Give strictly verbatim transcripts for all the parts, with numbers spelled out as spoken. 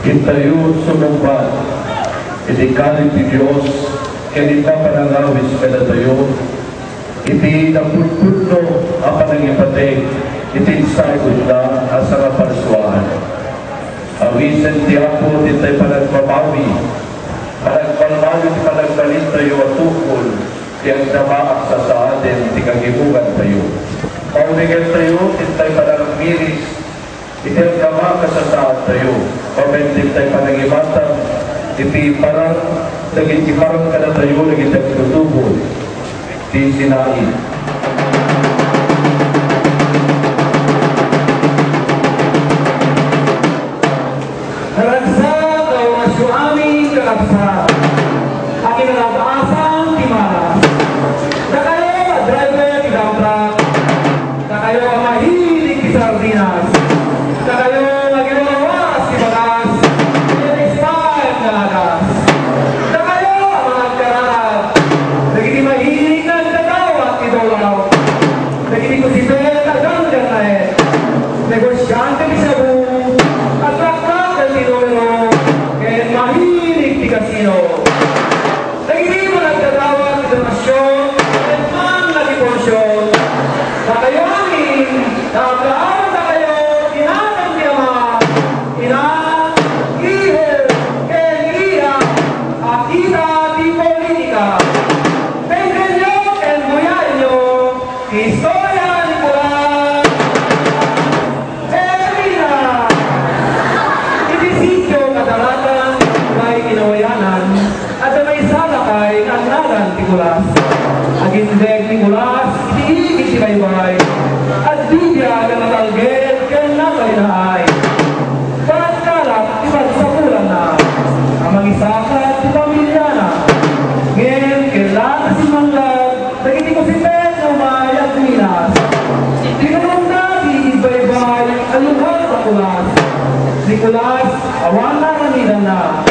Intayo sumungbat iti karit ti Dios ken inna panangawis kadatayo iti napudpudno a panangipateg iti insaguda a sangapalsuaan. Awisen ti Apo ti tay panagbabawi, panagbalbaliw ti panagbalintayo a tukol ti agdama a sasaadin ti kagibugantayo. Paunegentayo ti tay panagmiris iti agdama a kasasaadtayo, babaen ti tay panangimatang iti parang dagiti parang kadatayo dagiti agtutubo ti sinaid. Naragsak a orasyo amin, kakabsat, a kinarag-asan ti malas. Dakayo a driver ti dump truck, dakayo a mahilig ti sardinas, dakayo nga agwarawaras ti bagas, ken expired nga agas. Dakayo a mangagkararag dagiti mahilig nga agdadawat ti dolaw, dagiti kusipet a ganggannaet, negosiante ti shabu, aglaklak ti numero, ken mahilig ti kasino. Dagiti managdadawat ti donasyon ken mannadiporsion, dakayo amin, kaablaawandakayo ti natang ti Ama, Ina, Iho, ken Iyak a kita ti politika. Tenggenyo ken buyaenyo ti istoria ni Kulang. Erina! Iti sitio Kadaratan, Barangay Kinawayanan, adda maysa lakay nga agnagan ti Kulas. Agindeg ni Kulas iti igid ti baybay. Agbibiag a natalged ken natalinaay. Panagkalak ti pagsapulanna a mangisakat ti pamiliana. Ngem kella a simmanglag dagiti kusipet nga umay agminas. Pinurongda ti igid baybay a lugar da Kulas. Ni Kulas, awan naaramidanna.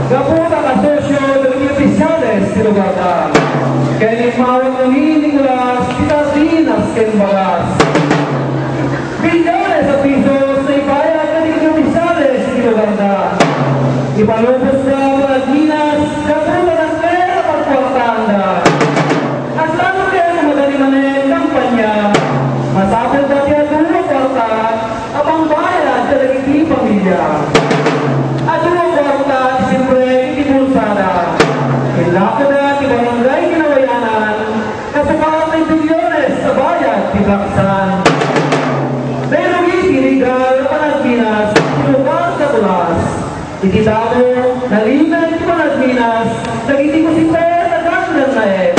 Gapu ta kasosio dagiti opisiales ti lugarda. Ken immawat ngamin ni Kulas ti sardinas ken bagas. Bilyones a pisos ti ibayad kadagiti opisiales ti lugarda. Ipalubosda panagminas gapu ta dakkel a pagkuartaanda. Aslano ket madali manen kampanya, masapulda ti adu a kuarta a pangbayad kadagiti pamilia. Adu a kuarta ti siempre iti bulsada. Illakoda ti Barangay Kinawayanan, kasukat ti bilyones a bayad ti Black Sand. Pero iti legal a panagminas ti lugar da Kulas. Iti damo, nalimed ti panagminas dagiti kusipet a ganggannaet.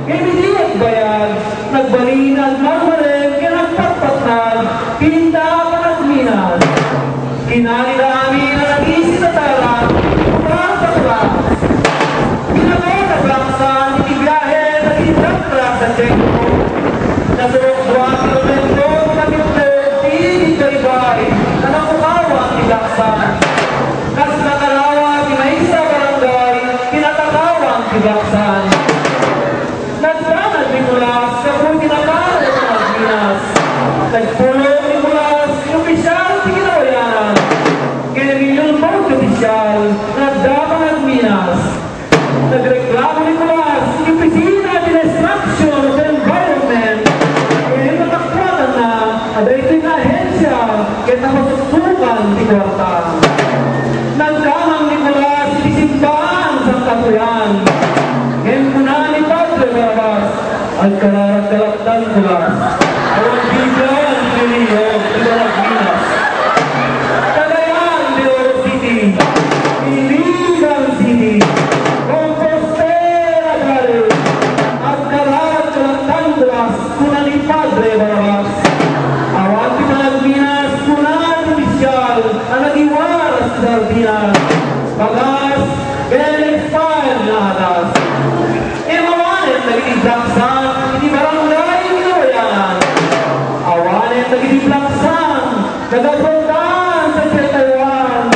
Ngem idi agbayag, nagbalin a agmarmareng ken agpatpatnag ti inda a panagminas. Kinanida amin a nabisit a tara, pagpaturas. Binato da Black Sand iti biahe dagiti dakdak a tiempo. Nasurok dua kilometro ti matiplog ti igid baybay a napukawan ti Black Sand. Kas nakalawa ti maysa a barangay ti natakawan ti Black Sand. Nagdanag ni Kulas gapu iti nakaro a panagminas. Nagpulong ni Kulas ti opisial ti Kinawayanan. Ngem inyulbod ti opisial nga adda panagminas. Nagreklamo ni Kulas iti Opisina ti Destruction of the Environment. Ngem natakkuatanna a daytoy nga ahensia ket napasuksokan ti kuarta. Nagdanag ni Kulas iti simbaan sangkataoan. Ngem kuna ni Padre Barabas, agkararag ka latta ni Kulas. Awan Biblia ti lihok ti panagminas. Cagayan de Oro City, Iligan City, Compostela Valley, agkararag ka latta ni Kulas, kuna ni Padre Barabas. Awan ti panagminas, kuna ti opisial a nagiwaras ti sardinas, bagas, ken expired nga agas. Ngem awanen dagiti Black Sand iti Barangay Kinawayanan. Awanen dagiti Black Sand, nagaprontan sadiay Taiwan.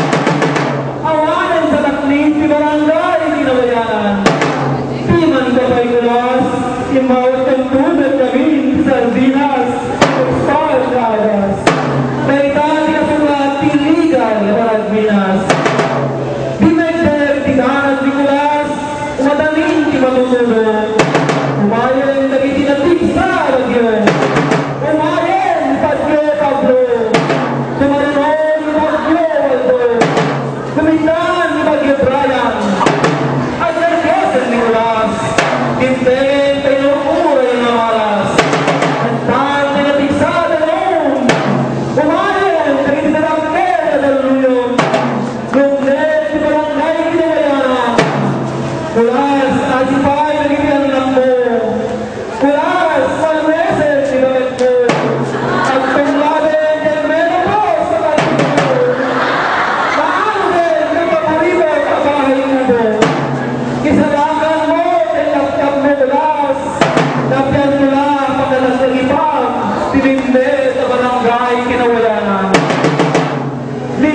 Awanen sa taknib ti Barangay Kinawayanan. Piman ka pay Kulas, immawat kanto met ngamin ti sardinas, expired nga agas. Dayta ti kasuklat ti illegal nga panagminas.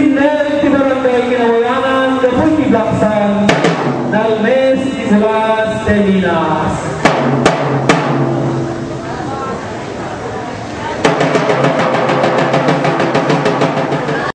Nel ti Barangay Kinawayanan, gapu ti Blacksan, Nalmes Nicolas Teminas.